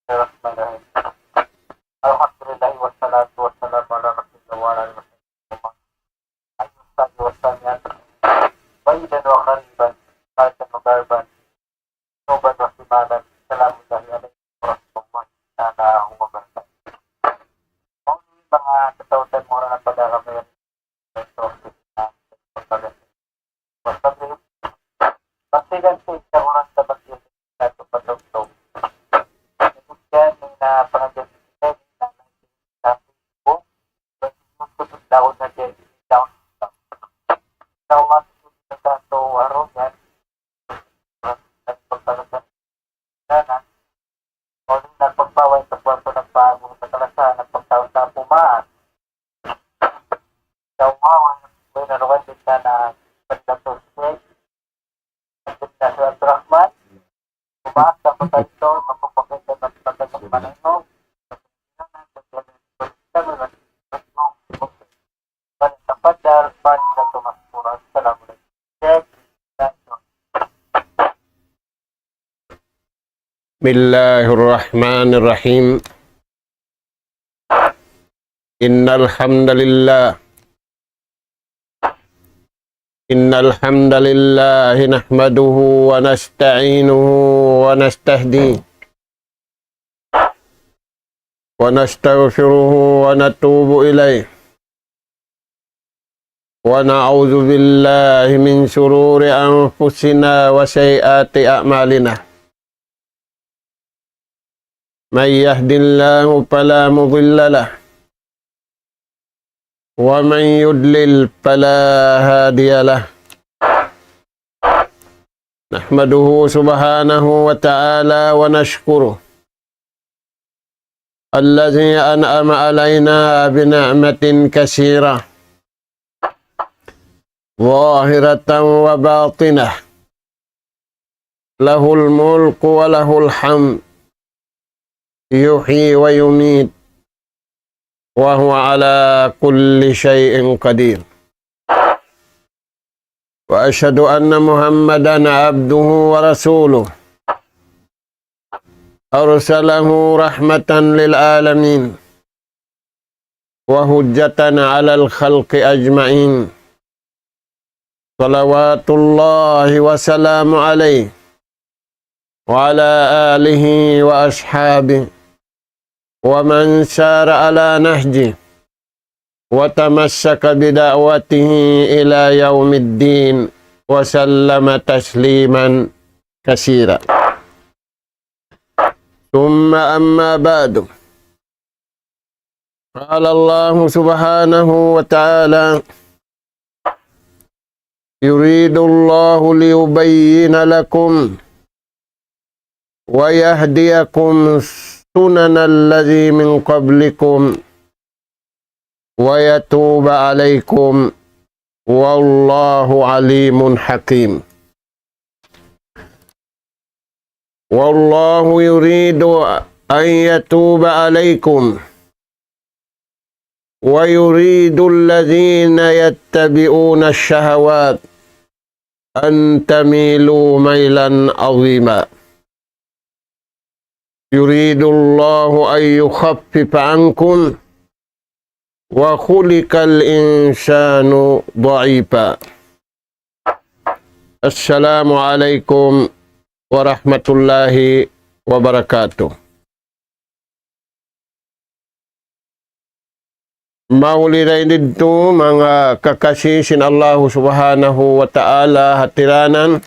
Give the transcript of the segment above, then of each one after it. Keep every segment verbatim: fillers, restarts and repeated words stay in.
الرحمن الرحيم. الحمد لله والصلاة والسلام على رسول الله وعلى آله وصحبه ومن والاه. أيها السادة والسامعات، بعيدا وقريبا، شرقا وغربا، جنوبا وشمالا، سلام الله عليكم ورحمة الله تعالى وبركاته. Manga katauhan, manga kapadaran, manga Pagsigan sa isa orang sa pag-ibig sa ito patugtog. Kemudian, na pangajaran kita, na sa Facebook, Facebook, daw na siya, daw na. Daw na sa ito, araw yan. Pagpalasan sana. O, nagpagpaway sa kwarto, nagpago sa kalasahan, nagpagtaon sa pumaan. Daw nga, wala na naman din na nagpagtaon sa Abdul Nasir Abdurrahman. Umaasa ko sa ito, mapapakita ng pagkakas ng panahon. فليتفضل فليلة مشكورة. السلام عليكم. بسم الله الرحمن الرحيم. إن الحمد لله، إن الحمد لله نحمده ونستعينه ونستهديه ونستغفره ونتوب إليه، ونعوذ بالله من شرور أنفسنا وسيئات أعمالنا. من يهد الله فلا مضل له، ومن يضلل فلا هادي له. نحمده سبحانه وتعالى ونشكره الذي أنعم علينا بنعمة كثيرة ظاهرة وباطنة، له الملك وله الحمد، يحيي ويميت، وهو على كل شيء قدير. وأشهد أن محمدا عبده ورسوله، أرسله رحمة للعالمين وحجة على الخلق أجمعين، صلوات الله وسلامه عليه وعلى آله وأصحابه ومن سار على نهجه وتمسك بدعوته إلى يوم الدين وسلم تسليما كثيرا. ثم أما بعد، قال الله سبحانه وتعالى: يريد الله ليبين لكم ويهديكم سنن الذين من قبلكم ويتوب عليكم والله عليم حكيم. والله يريد أن يتوب عليكم ويريد الذين يتبعون الشهوات أن تميلوا ميلا عظيما. يريد الله أن يخفف عنكم وخلق الإنسان ضعيفا. السلام عليكم ورحمة الله وبركاته. Mahuli dayn didtu manga kakasi sin Allahu Subhanahu wa Ta'ala hatiranan.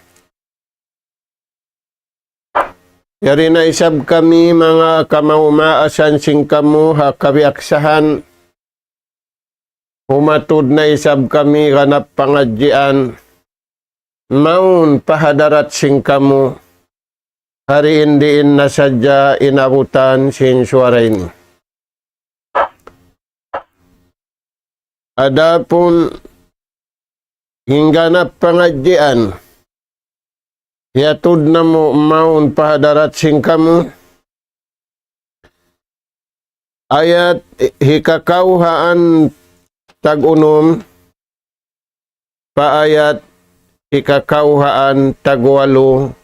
Yari na isab kami manga kamaas-maasan sin kamu ha kabiyaksahan. Humatud na isab kami ganap pangadjian. Mawn pa hadarat sin kamu, ha diin-diin na sadja in abutan sin suwara ini. Adapun in ganap pangadjian, hiyatud namu' mawn pa hadarat sin kamu, ayat hikakawhaan tag-unum, pa ayat hikakawhaan tag-walu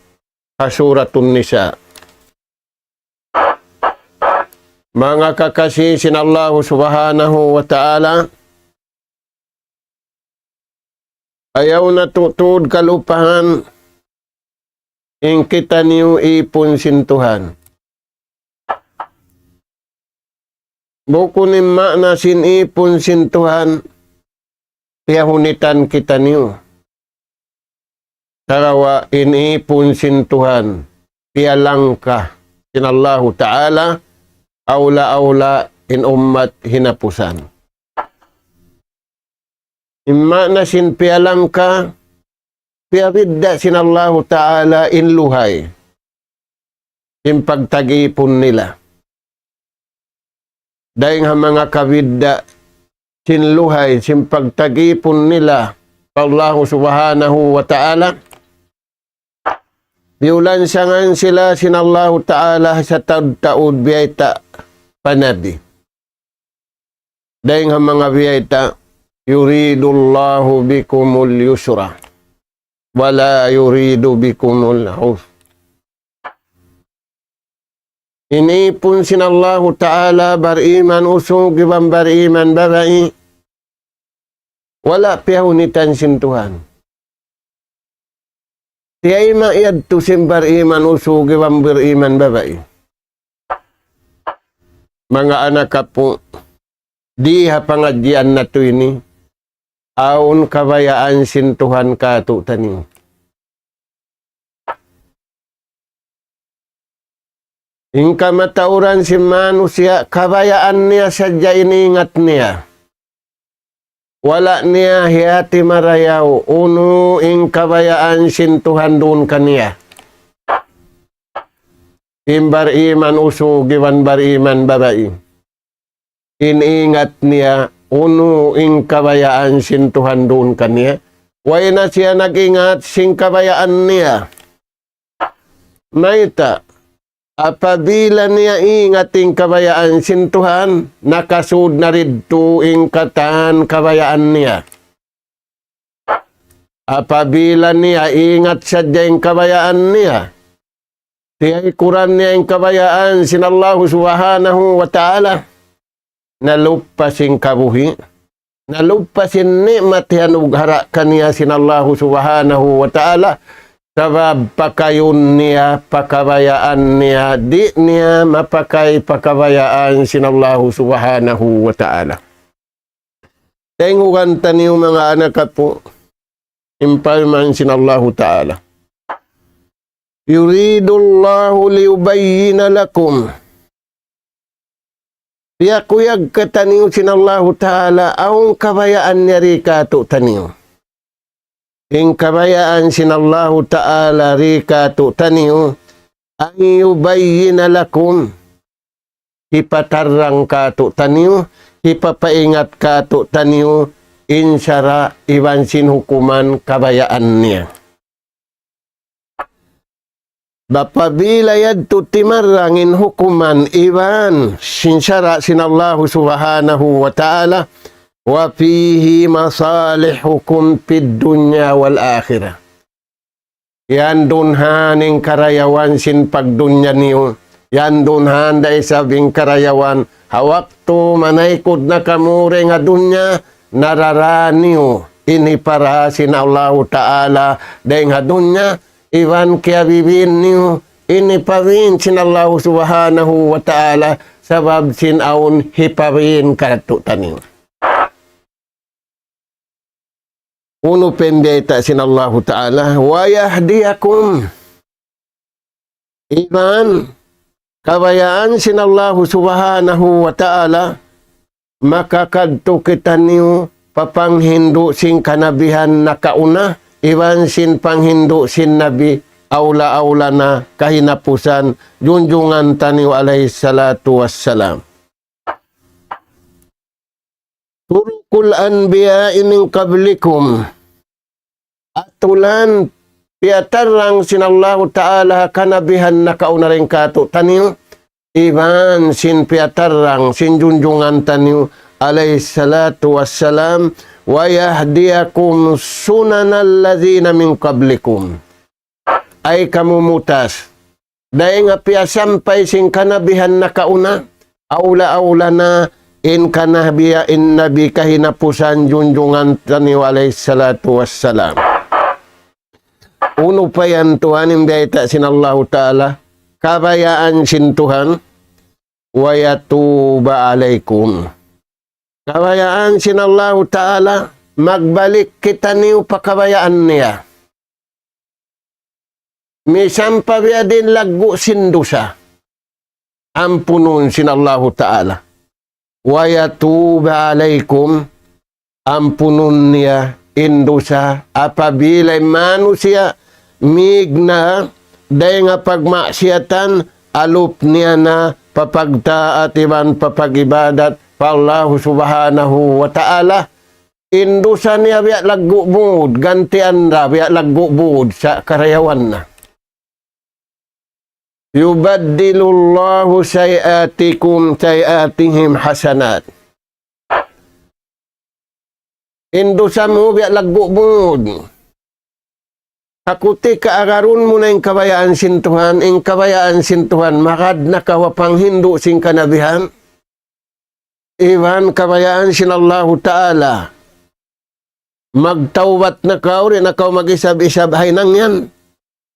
ha Suratun Nisa. Manga kakasi sin Allahu Subhanahu wa Ta'ala, ayaw natu' tuud kalupahan in kitaniyu īpun sin Tuhan. Bukun in maana sin īpun sin Tuhan, piyahunitan kitaniyu. Sagawa' in īpun sin Tuhan, piyalangka sin Allahu Ta'ala, awla-awla in ummat hinapusan. In maana sin piyalangka, piyabidda' sin Allahu Ta'ala in luhay, in pagtag-īpun nila. Dayng ha manga kabidda' sin luhay, sin pagtag-īpun nila pa Allahu Subhanahu wa Ta'ala, biyulansangan sila sin Allahu Ta'ala sataud-taud biyayta' pa Nabi. Dayng ha manga biyayta', يريد الله بكم اليسر ولا يريد بكم العسر. In īpun sin Allahu Ta'ala bariman usug iban bariman babai, wala' piyahunitan sin Tuhan. Tiyayma' yadtu sin bariman usug iban bariman babai. Manga anak apu', di ha pangadjian natu' ini, awn kabayaan sin Tuhan kātu'niyu. In kamatauran sin manusiya', kabayaan niya sadja in ingat niya. Wala' niya hiyati marayaw, unu in kabayaan sin Tuhan duun kaniya. In bariman usug iban bariman babai. In ingat niya, unu in kabayaan sin Tuhan duun kaniya. Way na siya nag-ingat sin kabayaan niya. Mayta', apabila niya ingat in kabayaan sin Tuhan, nakasud na didtu in katan kabayaan niya. Apabila niya ingat sadja in kabayaan niya, tiyaykuran niya in kabayaan sin Allahu Subhanahu wa Ta'ala, naluppas in kabuhi', naluppas in ni'mat hiyanughara' kaniya sin Allahu Subhanahu wa Ta'ala, sabab pakayun niya pa kabayaan niya, di' niya mapakay pa kabayaan sin Allahu Subhanahu wa Ta'ala. Tayngugan taniyu manga anak apu', in parman sin Allahu Ta'ala. يريد الله ليبين لكم. Piyakuyag kitaniyu sin Allahu Ta'ala, awn kabayaan niya di kātu'niyu. In kabayaan sin Allahu Ta'ala di kātu'niyu, أن يبين لكم. Hipatarrang kātu'niyu, hipapaingat kātu'niyu, in sara' iban sin hukuman kabayaan niya. Apabila yadtu timarrang in hukuman iban sin sara' sin Allahu Subhanahu wa Ta'ala, وفيه مصالحكم في الدنيا والآخرة. Yan duun han in karayawan sin pagdunya niyu. Yan duun han da isab in karayawan. Ha waktu manaykud na kamu dayn ha dunya, narara niyu in hipara sin Allahu Ta'ala dayn ha dunya, iban kiyabibin niyu in hipabin sin Allahu Subhanahu wa Ta'ala, sabab sin awn hipabin kātu'niyu. Unu pa in biyayta' sin Allahu Ta'ala, ويهديكم. Iban kabayaan sin Allahu Subhanahu wa Ta'ala, makakadtu kitaniyu pa panghindu' sin kanabihan nakauna, iban sin panghindu' sin Nabi awla-awla na kahinapusan, junjungan taniyu alayhi salatu wassalam. طرق الأنبياء من قبلكم. Aturan piyatarrang sin Allahu Ta'ala kanabihan nakauna dayn kātu'niyu, iban sin piyatarrang sin junjungan taniyu alayhi salatu wassalam, ويهديكم سنن الذين من قبلكم. Ay kamu mutas dayn ha piyasampay sin kanabihan nakauna, Awla-awla na in kanabiya in Nabi kahinapusan junjungan taniyu alayhi salatu wassalam. Unu pa yan Tuhan in biyayta' sin Allahu Ta'ala, kabayaan sin Tuhan, ويتوب عليكم. Kabayaan sin Allahu Ta'ala, magbalik kitaniyu pa kabayaan niya. Misan pa biya' diin laggu' sin dusa. Ampunun sin Allahu Ta'ala. ويتوب عليكم, ampunun niya in dusa apabila in manusiya' mig na dayn ha pagmaksiyatan, alup niya na pa pagtaat iban pa pag-ibadat pa Allahu Subhanahu wa Ta'ala. In dusa niya biya' laggu' bud, gantian da biya' laggu' bud sa' karayawan na. يبدل الله سيئاتكم سيئاتهم حسنات. In dusa mu biya' laggu' bud. Kakuti kaagarun mu na in kabayaan sin Tuhan, in kabayaan sin Tuhan, magad na kaw ha panghindu' sin kanabihan. Iban kabayaan sin Allahu Ta'ala. Magtawbat na kaw, di' na kaw mag-isab-isab ha hinang yan.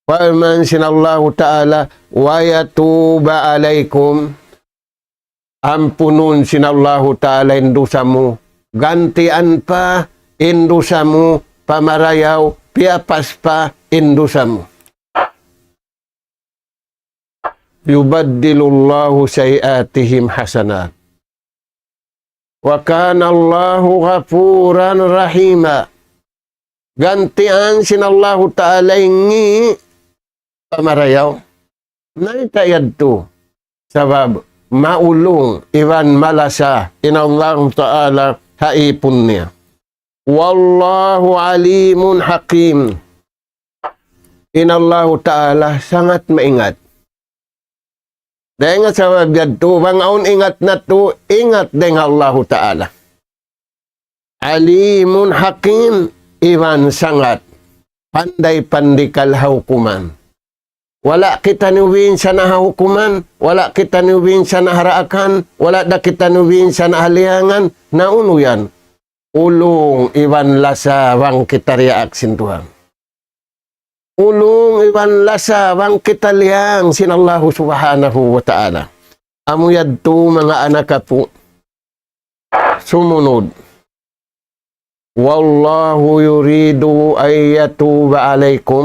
Parman sin Allahu Ta'ala, ويتوب عليكم. Ampunun sin Allahu Ta'ala in dusa mu. Gantian pa in dusa mu, pamarayaw, piyapas pa in dusa mu. يبدل الله سيئاتهم حسنات. وكان الله غفورا رحيما. Gantian sin Allahu Ta'ala in pamarayaw. Mayta' yadtu? Sabab maulung iban malasa in Allahu Ta'ala ha ipun niya. والله عليم حكيم. In Allahu Ta'ala sangat maingat. Dayn ha sabab yadtu, bang awn ingat natu', ingat dayn ha Allahu Ta'ala. عليم حكيم, iban sangat panday pandikal ha hukuman. Wala' kitaniyu binsana' ha hukuman, wala' kitaniyu binsana' ha daakan, wala' da kitaniyu binsana' ha liyangan, na unu yan? Ulung iban lasa bang kita diyaak sin Tuhan. Ulung iban lasa bang kita liyang sin Allahu Subhanahu wa Ta'ala. Amu yadtu manga anak apu'. Sumunud. والله يريد أن يتوب عليكم.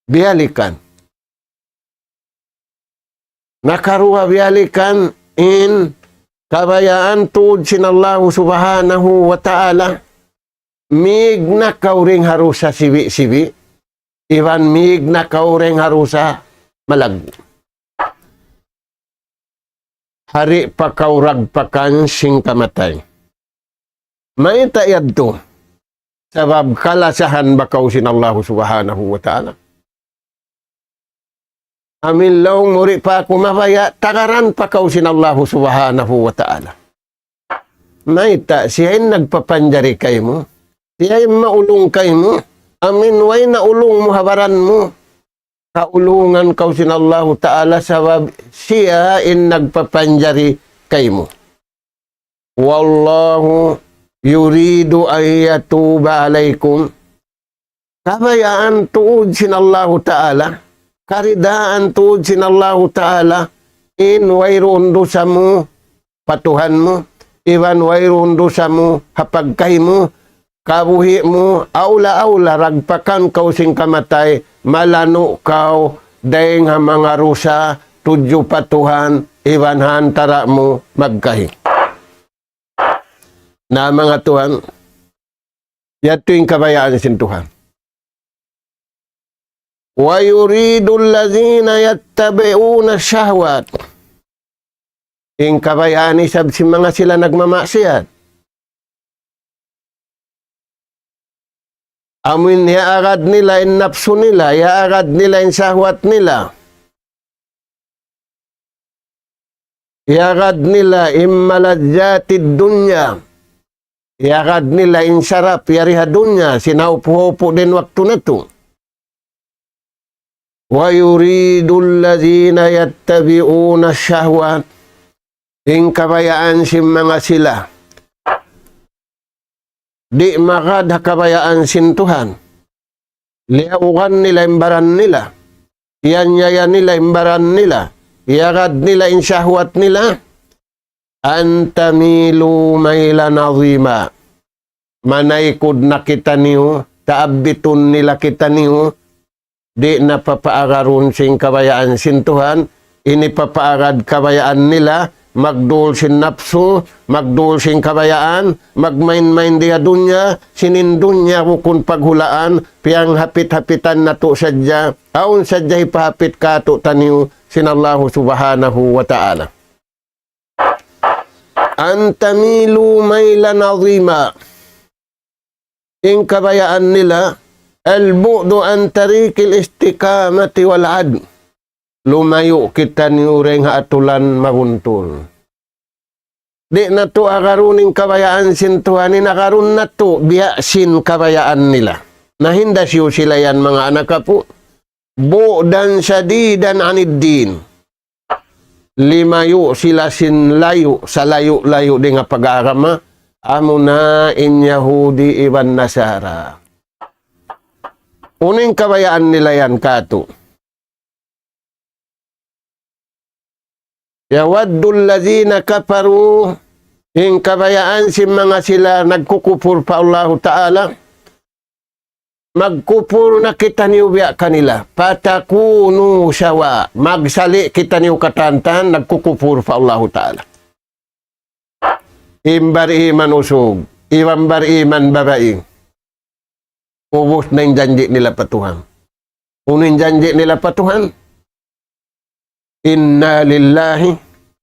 Biyalikan. Nakaruwa biyalikan in kabayaan tuud sin Allahu Subhanahu wa Ta'ala. Mig na kaw dayn ha dusa sibi'-sibi', iban mig na kaw dayn ha dusa malaggu'. Di' pa kaw ragpakan sin kamatay. Mayta' yadtu? Sabab kalasahan ba kaw sin Allahu Subhanahu wa Ta'ala? Amin laung mu di' pa aku mabaya', tagaran pa kaw sin Allahu Subhanahu wa Ta'ala. Mayta', siya in nagpapanjari kaymu, siya in maulung kaymu, amin way na ulung mu ha baran mu. Kaulungan kaw sin Allahu Ta'ala sabab siya in nagpapanjari kaymu. والله يريد أن يتوب عليكم. Kabayaan tuud sin Allahu Ta'ala, karidaan tuud sin Allahu Ta'ala, in wayruun dusa mu pa Tuhan mu, iban wayruun dusa mu ha pagkahi mu, kabuhi' mu, awla-awla ragpakan kaw sin kamatay, malanu' kaw dayn ha manga dusa tudju pa Tuhan, iban ha antara' mu magkahi. Na manga tuwan, yadtu in kabayaan sin Tuhan. ويريد الذين يتبعون الشهوات. In kabayaan isab sin manga sila nagmamaksiyat. Amu in iyaagad nila in napsu nila, iyaagad nila in sahwat nila. Iyaagad nila in ملذات الدنيا. Iyaagad nila in sarap yari ha dunya, sin haupu'-haupu' dayn waktu natu'. ويريد الذين يتبعون الشهوات. In kabayaan sin manga sila di' magad ha kabayaan sin Tuhan. Liyaugan nila in baran nila. Iyanyaya nila in baran nila. Iyagad nila in shahwat nila. أن تميلوا ميلا عظيما. Manaykud na kitaniyu, taabbitun nila kitaniyu, di' na papaagarun sin kabayaan sin Tuhan, ini papaagad kabayaan nila, magdul sin napsu, magdul sin kabayaan, magmain-main di ha dunya, sin in dunya bukun paghulaan, piyanghapit-hapitan natu' sadja, awn sadja hipahapit kātu'niyu sin Allahu Subhanahu wa Ta'ala. أن تميلوا ميلا عظيما. In kabayaan nila, البعد عن طريق الاستقامة والعدل. Lumayu' kitaniyu dayn ha atulan mabuntul. Di' natu' agarun in kabayaan sin Tuhan, in agarun natu' biya' sin kabayaan nila. Na hinda siyu sila yan manga anak apu'. بعدا شديدا عن الدين. Limayu' sila sin layu', salayu'-layu' dayn ha pag-agama, amuna in Yahudi iban Nasara. Unu in kabayaan nila yan kātu'? يود الذين كفروا, in kabayaan sin manga sila nagkukupur pa Allahu Ta'ala, magkupur na kitaniyu biya' kanila. فتكونوا سواء. Magsali' kitaniyu katantan nagkukupur pa Allahu Ta'ala. In bariman usug, iban bariman babai. Ubus na in janji' nila pa Tuhan. Unu in janji' nila pa Tuhan? إنا لله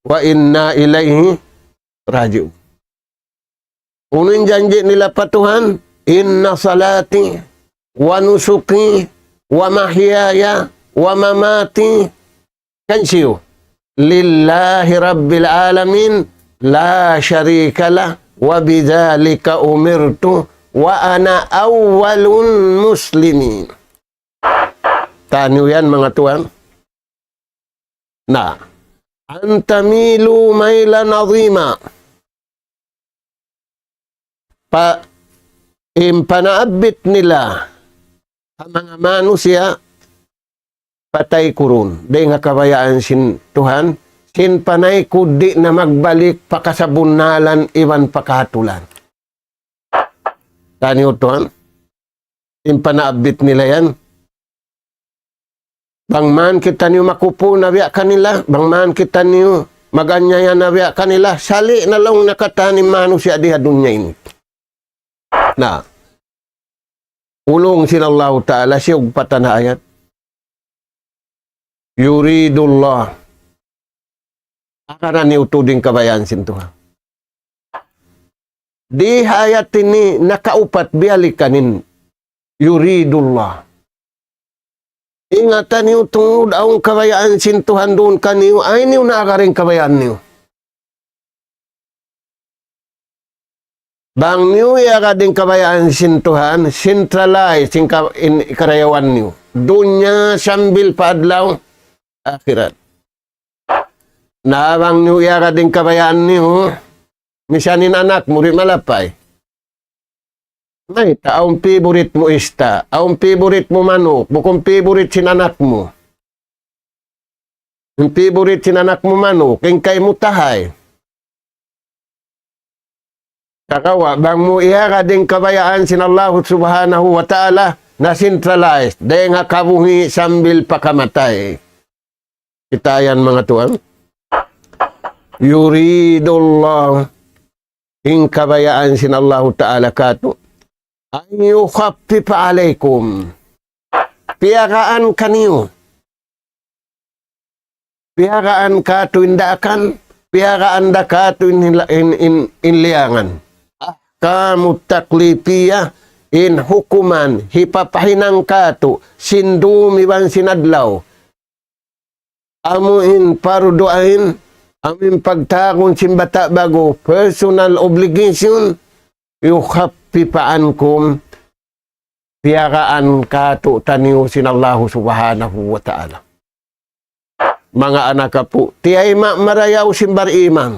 وإنا إليه راجعون. Unu in janji' nila pa Tuhan? إن صلاتي ونسكي ومحياي ومماتي, kansiyu? لله رب العالمين لا شريك له وبذلك أمرت وأنا أول المسلمين. Taniyu yan, manga tuwan. Na, أن تميلوا ميلا عظيما. Pa, in panaabbit nila ha manga manusiya', pataykurun dayn ha kabayaan sin Tuhan, sin panaykud di' na magbalik pa kasabunnalan iban pa kahatulan. Taniyu tuwan, in panaabbit nila yan. Bang man kitaniyu makupur na biya' kanila, bang man kitaniyu mag-anyaya na biya' kanila, sali' na laung na katan in manusiya' di ha dunya ini. Na, ulung sin Allahu Ta'ala, siyugpatan ha ayat. يريد الله. Agarun niyu tuud in kabayaan sin Tuhan. Di ha ayat ini nakaupat biyalikan in يريد الله. Ingatan niyu tuud awn kabayaan sin Tuhan duun kaniyu, ayaw niyu na agarun in kabayaan niyu. Bang niyu iyagad in kabayaan sin Tuhan, centralize in ka-, in karayawan niyu. Dunya sambil pa adlaw akhirat. Na bang niyu iyagad in kabayaan niyu, misan in anak mu di' malapay. Mayta', awn favorite mu ista', awn favorite mu manuk, bukun favorite sin anak mu. In favorite sin anak mu manuk, in kaymu tahay. Sagawa', bang mu iyagad in kabayaan sin Allahu Subhanahu wa Ta'ala, na centralize, dayn ha kabuhi' sambil pa kamatay. Kita' yan, manga tuwan. يريد الله, in kabayaan sin Allahu Ta'ala kātu', أن يخفف عليكم. Piyagaan kaniyu. Piyagaan kātu' in daakan, piyagaan da kātu' in, in, in, in liyangan. أحكام تكليفية, in hukuman, hipapahinang kātu', sin dum iban sin adlaw. Amu in pardu ain, amu in pagtagun sin bata' ba'gu, personal obligation, يخفف عنكم, piyagaan kātu'niyu sin Allahu Subhanahu wa Ta'ala. Manga anak apu', tiyayma' marayaw sin bariman.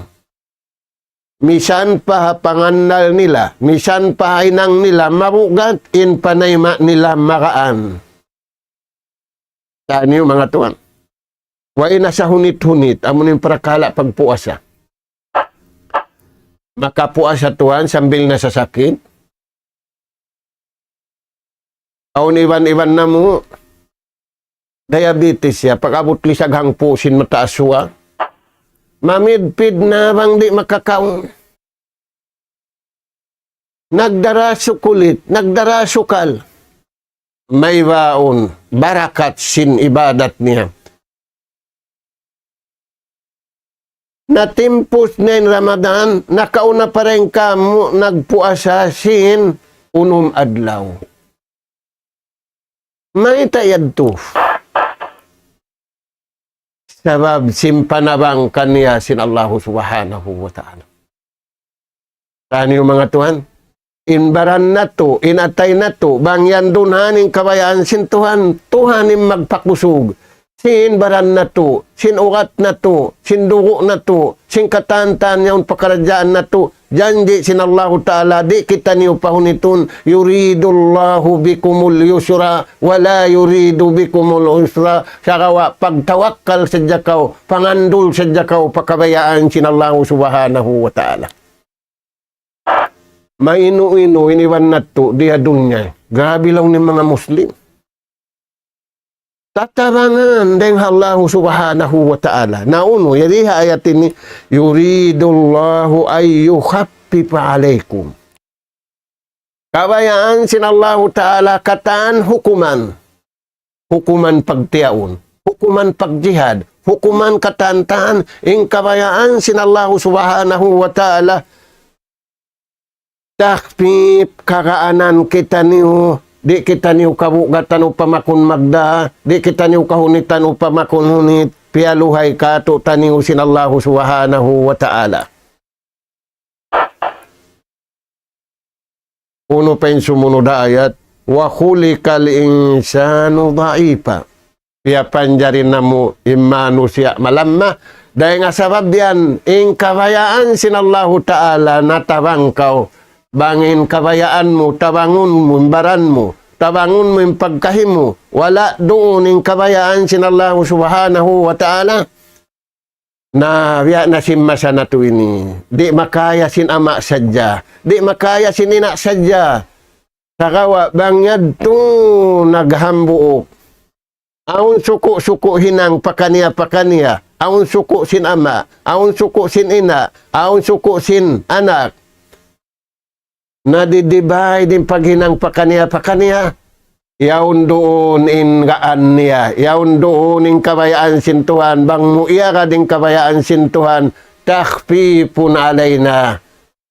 Misan pa ha pangannal nila, misan pa ha hinang nila mabugat, in panayma' nila magaan. Taniyu manga tuwan. Way na sa hunit-hunit, amu in parakala' pagpuasa. Makapuasa tuwan sambil nasasakit. Awn iban-iban namu', diabetes ya, pag-abut lisag hangpu' sin mataas suga. Mamidpid na bang di' makakaun. Nagdara sukulit, nagdara sukal. Maybaun barakat sin ibadat niya. Natimpus na in Ramadan, nakauna pa dayn kamu nagpuasa sin unum adlaw. Mayta' yadtu? Sabab sin panabang kaniya sin Allahu Subhanahu wa Ta'ala. Taniyu manga tuwan, in baran natu', in atay natu', bang yan duun ha in kabayaan sin Tuhan, Tuhan in magpakusug. Sin baran natu', sin ugat natu', sin dugu' natu', sin katan-katan yaun pakaradjaan natu', janji' sin Allahu Ta'ala, di' kitaniyu pahunitun, يريد الله بكم اليسر ولا يريد بكم العسر. Sagawa' pagtawakkal sadja kaw, pangandul sadja kaw pa kabayaan sin Allahu Subhanahu wa Ta'ala. Mainu-inu in iban natu' di ha dunya. Grabe laung niya manga Muslim. Tatabangan dayn ha Allahu Subhanahu wa Ta'ala. Na unu, yari ha ayat ini, يريد الله أن يخفف عنكم. Kabayaan sin Allahu Ta'ala katan hukuman. Hukuman pagtiyaun. Hukuman pagjihad. Hukuman katan-katan. In kabayaan sin Allahu Subhanahu wa Ta'ala. Takhfif, kagaanan kitaniyu, di' kitaniyu kabugatan upama kun magda, di' kitaniyu kahunitan upama kun hunit, piyaluhay kātu'niyu sin Allahu Subhanahu wa Ta'ala. Unu pa in sumunud ayat, وخلق الإنسان ضعيفا. Piyapanjari namu' in manusiya' malamma. Dayn ha sabab yan, in kabayaan sin Allahu Ta'ala natabang kaw. Bang in kabayaan mu, tabangun mu in baran mu, tabangun mu in pagkahi mu. Wala' duun in kabayaan sin Allahu Subhanahu wa Ta'ala. Na, biya' na sin masa natu' ini. Di' makaya sin ama' sadja. Di' makaya sin ina' sadja. Sagawa' bang yadtu naghambuuk. Awn suku'-suku' hinang pakaniya-pakaniya. Awn suku' sin ama'. Awn suku' sin ina'. Awn suku' sin anak. Nadidibay in paghinang pakaniya-pakaniya. Yaun duun in gaan niya. Yaun duun in kabayaan sin Tuhan. Bang mu iyagad in kabayaan sin Tuhan, تخفيف علينا.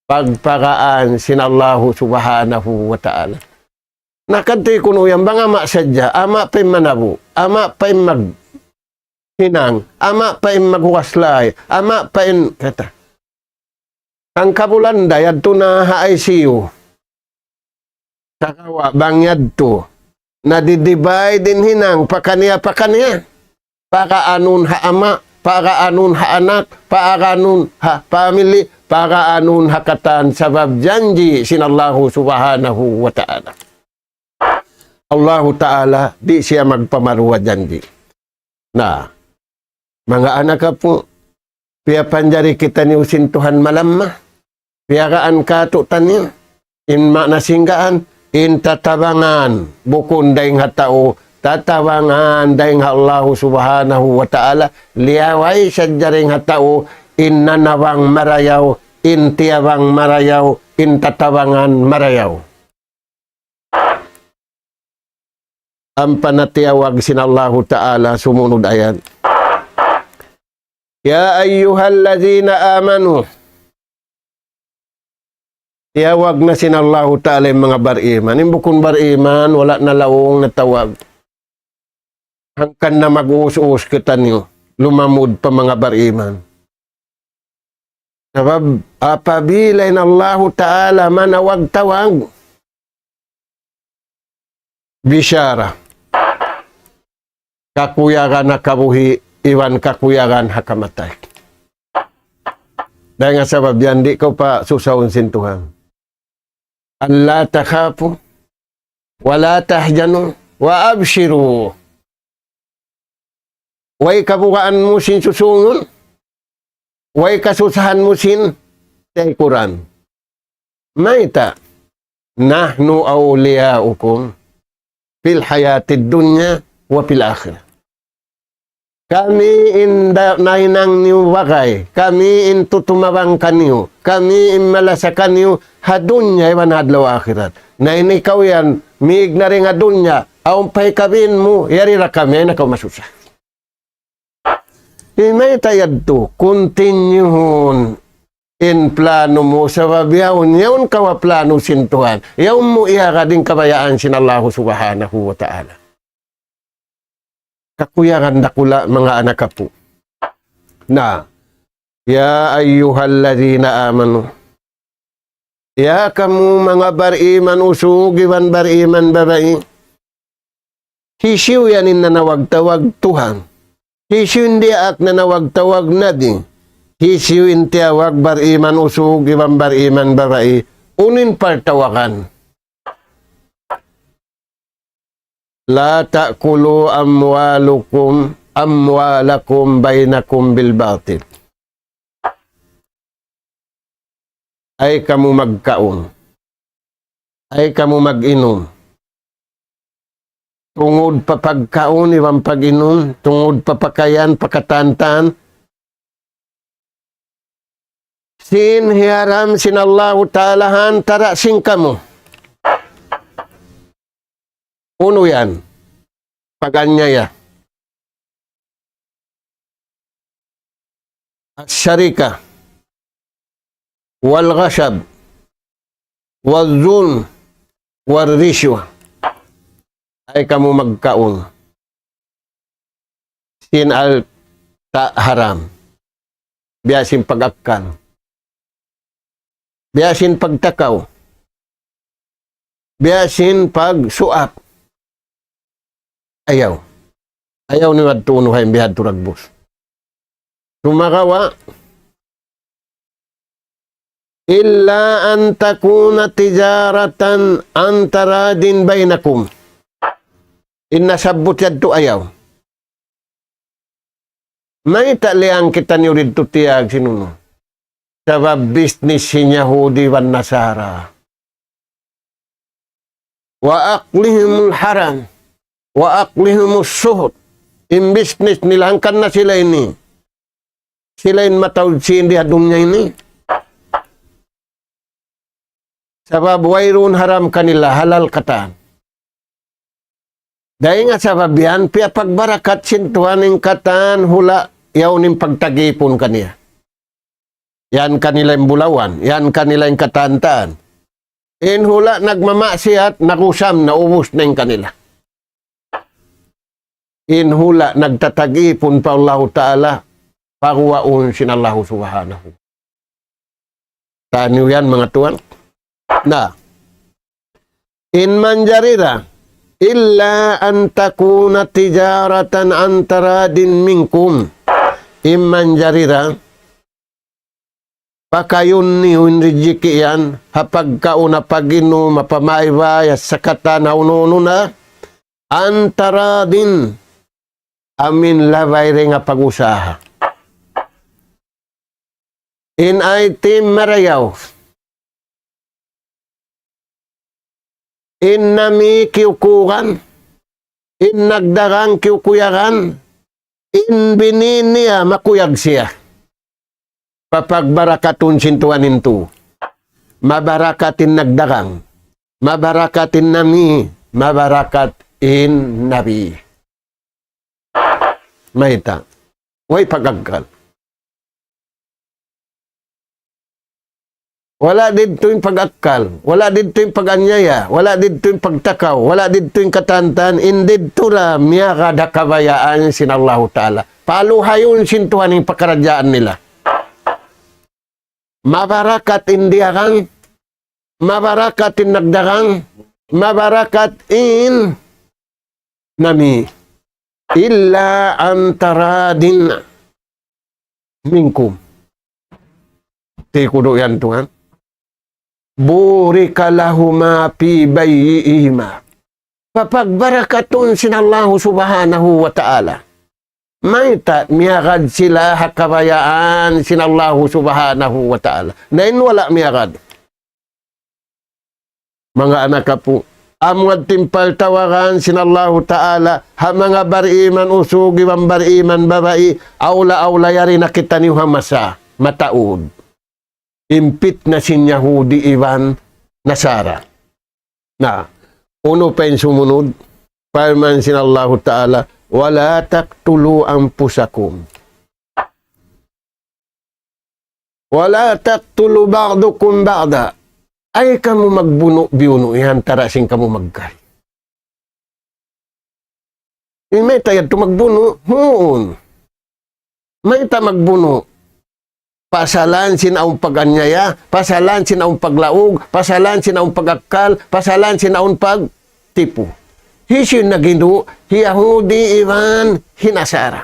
Pagpagaan sin Allahu Subhanahu wa Ta'ala. Na kadtu kunu' yan bang ama' sadja, ama' pa in manabu', ama' pa in maghinang, ama' pa in maghugas lay, ama' pa in kata. Hangka bulan da, yadtu na ha I C U. Sagawa' bang yadtu, nadidibay in hinang pakaniya-pakaniya. Pagaanun ha ama', pagaanun ha anak, pagaanun ha family, pagaanun ha katan sabab janji' sin Allahu Subhanahu wa Ta'ala. Allahu Ta'ala, di' siya magpamaruwa janji'. Na, manga anak apu', piyapanjari kitaniyu sin Tuhan malamma. Piyagaan kātu'niyu. In maana sin gaan, in tatabangan, bukun dayn ha tau, tatabangan dayn ha Allahu Subhanahu wa Ta'ala, liyaway sadja dayn ha tau, in nanabang marayaw, in tiyabang marayaw, in tatabangan marayaw. Ampa na tiyawag sin Allahu Ta'ala sumunud ayat. يا أيها الذين آمنوا. Tiyawag na sin Allahu Ta'ala in manga bariman. In bukun bariman, wala' na laung na tawag. Hangkan na mag-us-us kitaniyu, lumamud pa manga bariman. Sabab, apabila in Allahu Ta'ala manawag-tawag, bishara. Kakuyagan ha kabuhi', iban kakuyagan ha kamatay. Dayn ha sabab yan, di' kaw pasusahun sin Tuhan. ألا تخافوا ولا تحزنوا وأبشروا. Way kabugaan mu sin susungun, way kasusahan mu sin taykuran. Mayta', نحن أولياؤكم في الحياة الدنيا وفي الآخرة. Kami in da-, nahinang niyu bagay, kami in tutumabang kaniyu, kami in malasa kaniyu, ha dunya iban ha adlaw akhirat. Na in ikaw yan, mīg na dayn ha dunya, awn pa hikabin mu, yari da kami, ayaw na kaw masusa. Di' mayta' yadtu, continue-hun in plano mu, sabab yaun, yaun kaw ha plano sin Tuhan. Yaun mu iyagad in kabayaan sin Allahu Subhanahu wa Ta'ala. Kakuyagan dakula', manga anak apu'. Na, يا أيها الذين آمنوا. Ya kamu manga bariman usug iban bariman babai. Hisiyu yan in nanawag-tawag Tuhan? Hisiyu in diyaak nanawag-tawag Nabi? Hisiyu in tiyawag bariman usug iban bariman babai? Unu in partawagan? لا تأكلوا أموالكم، أموالكم بينكم بالباطل. Ayaw kamu magkaun. Ayaw kamu mag-inum. Tungud pa pagkaun iban pag-inum, tungud pa pakayan, pakatantan, sin hiyaram sin Allahu Ta'ala ha antara' sin kamu. Unu yan? Pag-anyaya. السرقة والغصب والظلم والرشوة. Ayaw kamu magkaun sin alta' haram. Biya' sin pag-akkal. Biya' sin pagtakaw. Biya' sin pagsuap. Ayaw. Ayaw niyu adtu unu ha in bihadtu dagbus. Sumagawa', إلا أن تكون تجارة عن تراض بينكم. In nasabbut yadtu ayaw. Mayta' liyang kitaniyu didtu tiyag sin unu? Sabab business sin Yahudi iban Nasara. وأكلهم الحرام وأكلهم السحت. In business nila hangkan na sila ini. Sila in mataud sin di ha dunya ini. Sabab wayruun haram kanila, halal katan. Dayn ha sabab yan, piyapagbarakat sin Tuhan in katan hula' yaun in pagtag-ipun kaniya. Yan kanila in bulawan, yan kanila in katantan. In hula' nagmamaksiyat, nag-usam na, ubus na in kanila. In hula' nagtatag-ipun pa Allahu Ta'ala, paguwaun sin Allahu Subhanahu. Taniyu yan, manga tuwan. Na, in manjari da, إلا أن تكون تجارة عن تراض منكم. In manjari da, pakayun niyu in rijiki' yan, ha pagkaun, ha pag-inum, ha pamaybay, ha sakatan, ha unu-unu na, عن تراض, amu in labay dayn ha pag-usaha. In itim marayaw. In nami kiyukugan. In nagdagang kiyukuyagan. In bini niya makuyag siya. Papagbarakatun sin Tuhan in tu. Mabarakat in nagdagang. Mabarakat in nami. Mabarakat in nabi. Mayta'? Way pag-akkal. Wala' didtu in pag-akkal. Wala' didtu in pag-anyaya. Wala' didtu in pagtakaw. Wala' didtu in katantan. In didtu ra miyagad ha kabayaan sin Allahu Ta'ala. Paluhayun sin Tuhan in pakaradjaan nila. Mabarakat in diyagang, mabarakat in nagdagang, mabarakat in nami. إلا عن تراض منكم. Tikudu yan tuwan. بورك لهما في بيعهما. Papagbarakatun sin Allahu Subhanahu wa Ta'ala. Mayta' miyagad sila ha kabayaan sin Allahu Subhanahu wa Ta'ala. Na in wala' miyagad. Manga anak apu', amu timpal tawagan sin Allahu Ta'ala, ha manga bariman usug iban bariman babai, awla-awla yari na kitaniyu ha masa mataud. In pitna sin Yahudi iban Nasara. Na, unu pa in sumunud, parman sin Allahu Ta'ala, ولا تقتلوا أنفسكم. ولا تقتلوا بعضكم بعضا. Ayaw kamu magbunu'-biyunu' ha antara sin kamu magkahi. In mayta' yadtu magbunu', huun. Mayta' magbunu'. Pasalan sin awn pag-anyaya, pasalan sin awn paglaug, pasalan sin awn pag-akkal, pasalan sin awn pagtipu. Hisiyu in naghindu', hi Yahudi iban hi Nasara.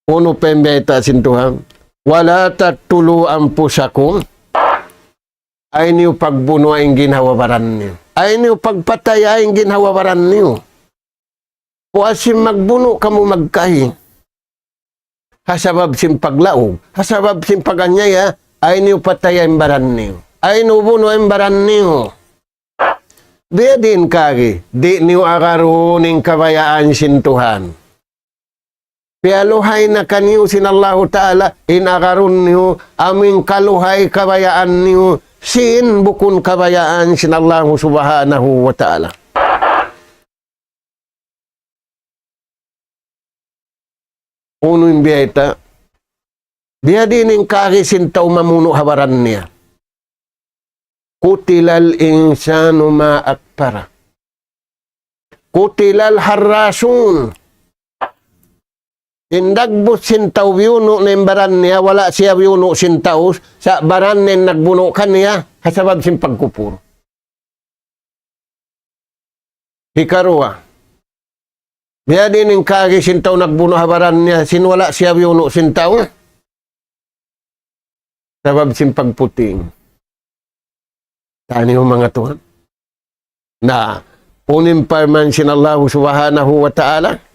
Unu pa in bayta' sin Tuhan? ولا تقتلوا أنفسكم. Ayaw niyu pagbunuwa in ginhawa-baran niyu. Ayaw niyu pagpataya in ginhawa-baran niyu. Puas sin magbunu' kamu magkahi. Ha sabab sin paglaug, ha sabab sin pag-anyaya, ayaw niyu pataya in baran niyu. Ayaw niyu bunuwa in baran niyu. Biyadiin kari, di' niyu agarun in kabayaan sin Tuhan. Piyaluhay na kaniyu sin Allahu Ta'ala, in agarun niyu, amu in kaluhay kabayaan niyu, sin bukun kabayaan sin Allahu Subhanahu wa Ta'ala. Unu in biyayta'? Biyadiin in kari sin tau mamunu' ha baran niya. قتل الإنسان ما أكفره. قتل الحرّاصون. In dagbus sin tau biyunu' na in baran niya, wala' siya biyunu' sin tau, sa' baran niya in nagbunu' kaniya, ha sabab sin pagkupur. Hikaruwa. Biyadiin in kari sin tau nagbunu' ha baran niya, sin wala' siya biyunu' sin tau. Sabab sin pagputing. Taniyu manga tuwan. Na, unu in parman sin Allahu Subhanahu wa Ta'ala,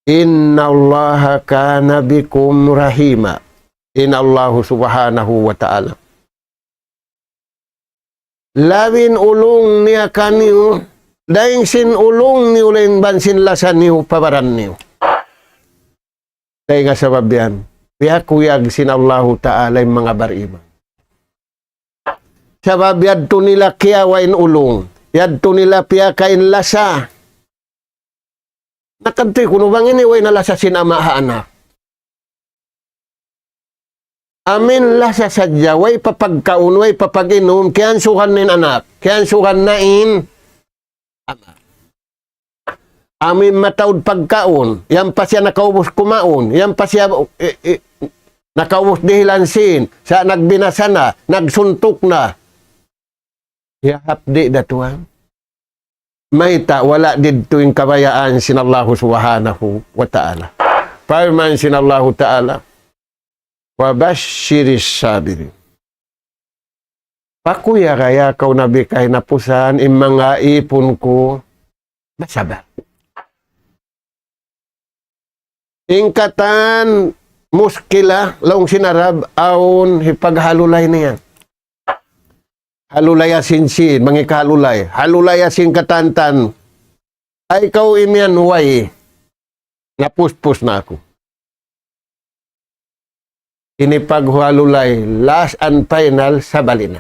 إن الله كان بكم رحيما. In Allahu Subhanahu wa Ta'ala. Labi ulung niya kaniyu, dayn sin ulung niyu laung iban sin lasa niyu pa baran niyu. Dayn ha sabab yan, piyakuyag sin Allahu Ta'ala in manga bariman. Sabab yadtu nila kiyawa' in ulung, yadtu nila piyakawa' in lasa. Na kadtu kunu' bang ini way na lasa sin ama' ha anak. Amu in lasa sadja, way pa pagkaun, way pa pag-inum, kiyansugan na in anak, kiyansugan na in ama'. Amu in mataud pagkaun, yan pa siya nakaubus kumaun, yan pa siya, eh, eh, nakaubus dihilan sin, sa' nagbinasa na, nagsuntuk na. Hiyahapdi' da tuwan. Mayta', wala' didtu in kabayaan sin Allahu Subhanahu wa Ta'ala. Parman sin Allahu Ta'ala, وبشر الصابرين. Pakuyaga ya kaw Nabi kahinapusan in manga ipun ku masabar. In katan muskila, laung sin Arab, awn hipaghalulay niya. Halulaya sin sin, mangikahalulay. Halulaya sin katantan. Ay kaw imiyan way. Napuspus na aku. Ini paghalulay, last and final, sabali na.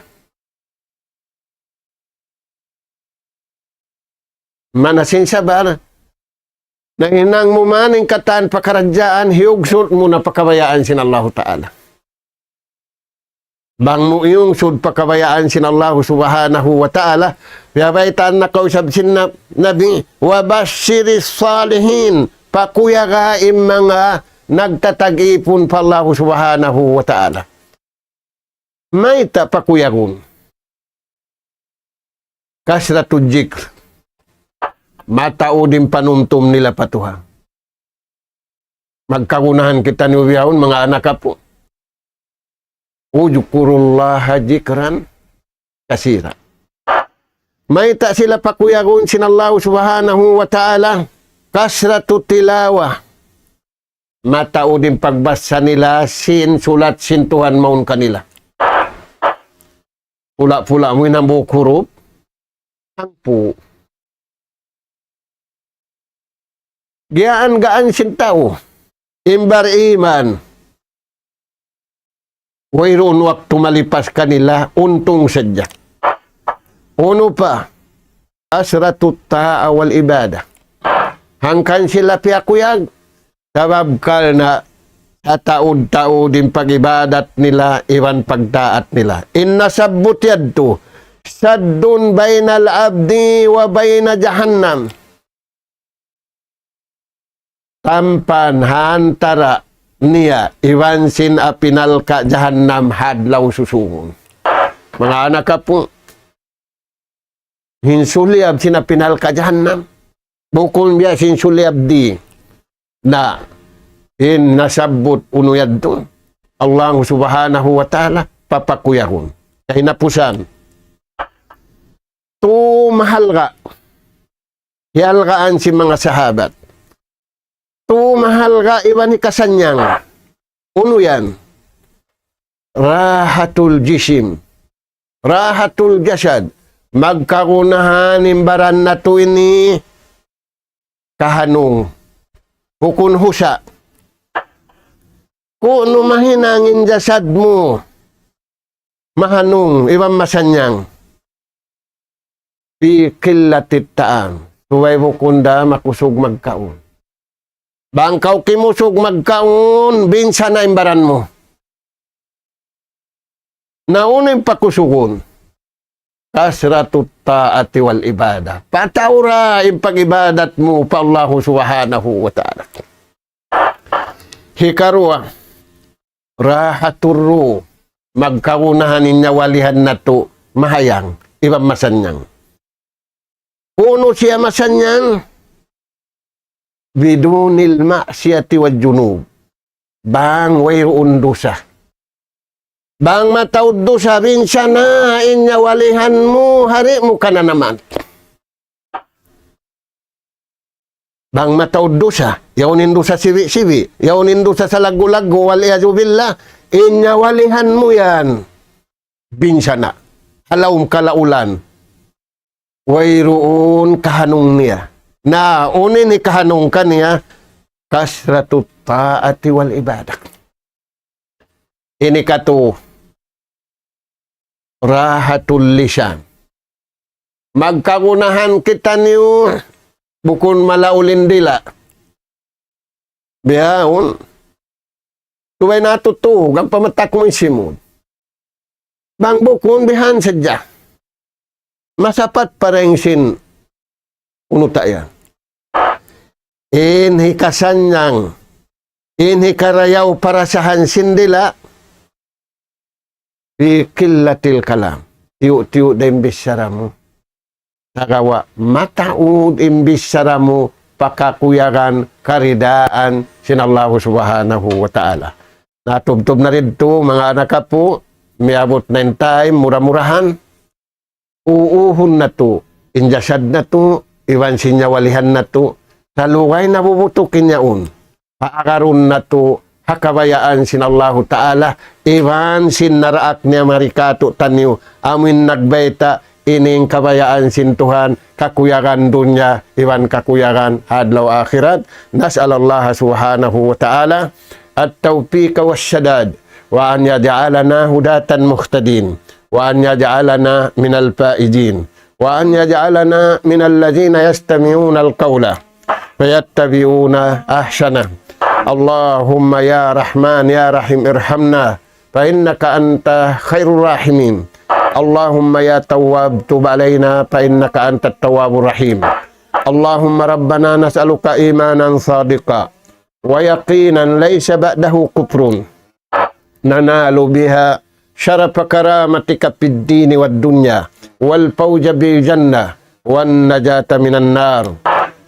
Mana sin sabar, nahinang mu man in katan pakaradjaan, hiyugsut mu na pa kabayaan sin Allahu Ta'ala. Bang mu iyugsut pa kabayaan sin Allahu Subhanahu wa Ta'ala, biyabaytaan na kaw isab sin na-, Nabi, وبشر الصالحين, pakuyaga in manga nagtatag-ipun pa Allahu Subhanahu wa Ta'ala. Mayta' pakuyagun? كثرة الذكر. Mataud in panumtum nila pa Tuhan. Magkagunahan kitaniyu bihaun, manga anak apu'. اذكروا الله ذكرا كثيرا. Mayta' sila pakuyagun sin Allah Subhanahu wa Ta'ala? كثرة التلاوة. Mataud in pagbasa nila sin sulat sin Tuhan mawn kanila. Pula-pula mu in hambuuk hurup. Hangpu'. Giyaan-gaan sin tau. In bariman. Wayruun waktu malipas kanila, untung sadja. Unu pa, كثرة الطاعة والعبادة. Hangkan sila piyakuyag, sabab karna' sataud-taud in pag-ibadat nila, iban pagtaat nila. In nasabbut yadtu, سد بين العبد وبين جهنم. Tampan ha antara' niya iban sin api narka' jahannam ha adlaw susungun. Manga anak apu', hinsuliyab sin api narka' jahannam. Bukun biya' sin suliyab di. Na, in nasabbut unu yadtu, Allah Subhanahu wa Ta'ala, papakuyagun. Kahinapusan. Tu mahalga'. Hialgaan sin manga sahabat. Tu mahalga' iban hikasannyang. Unu yan? راحة الجسم. راحة الجسد. Magkagunahan in baran natu' ini kahanung. Bukun husa'. Kunu' mahinang in jasad mu. Mahanung, iban masannyang. في قلة الطعام. Subay bukun da makusug magkaun. Bang kaw kimusug magkaun, binsana' in baran mu. Na unu in pakusugun? كثرة الطاعة والعبادة. Pataura in pag-ibadat mu pa Allah Subhanahu wa Ta'ala. Hikaruwa, راحة الروح. Magkagunahan in nyawalihan natu' mahayang, iban masannyang. Unu siya masannyang? بدون المعصية والذنوب. Bang wayruun dusa. Bang mataud dusa, binsana' in nyawalihan mu, hari' mu kananaman. Bang mataud dusa, yaun in dusa sibi'-sibi', yaun in dusa salaggu'-laggu', والعياذ بالله, in nyawalihan mu yan, binsana'. Halaum kalaulan. Wayruun kahanung niya. Na, unu in hikahanung kaniya, كثرة الطاعة والعبادة. Ini katu, راحة اللسان. Magkagunahan kitaniyu, bukun malaul in dila'. Bihaun, subay natu' tuug, ampa matak mu in simud. Bang bukun bihan sadja. Masapat pa dayn sin unu ta yan. In hikasannyang, in hikarayaw parasahan sin dila', في قلة الكلام. Tiyu'-tiyu' da in bichara mu. Sagawa' mataud in bichara mu pa kakuyagan, karidaan sin Allah Subhanahu wa Ta'ala. Na tubtub na didtu, manga anak apu', miyabut na in time, mura-murahan. Uuhun natu', in jasad natu', iban sin nyawalihan natu', salugay nabubutuk in yaun. Paagarun natu', ha kabayaan sin Allahu Ta'ala, iban sin naraak niya mari kātu'niyu, amu in nagbayta', ini in kabayaan sin Tuhan, kakuyagan dunya, iban kakuyagan adlaw akhirat. نسأل الله سبحانه وتعالى التوفيق والسداد، وأن يجعلنا هداة مهتدين، وأن يجعلنا من الفائزين، وأن يجعلنا من الذين يستمعون القول فيتبعون أحسنه. اللهم يا رحمن يا رحيم ارحمنا فإنك أنت خير الراحمين. اللهم يا تواب تب علينا فإنك أنت التواب الرحيم. اللهم ربنا نسألك إيمانا صادقا ويقينا ليس بعده كفر ننال بها شرف كرامتك في الدين والدنيا والفوز بالجنة والنجاة من النار.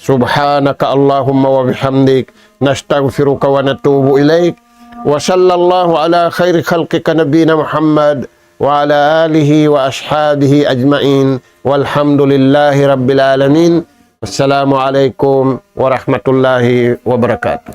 سبحانك اللهم وبحمدك، نستغفرك ونتوب إليك. وصلى الله على خير خلقك نبينا محمد وعلى آله وأصحابه أجمعين، والحمد لله رب العالمين. السلام عليكم ورحمة الله وبركاته.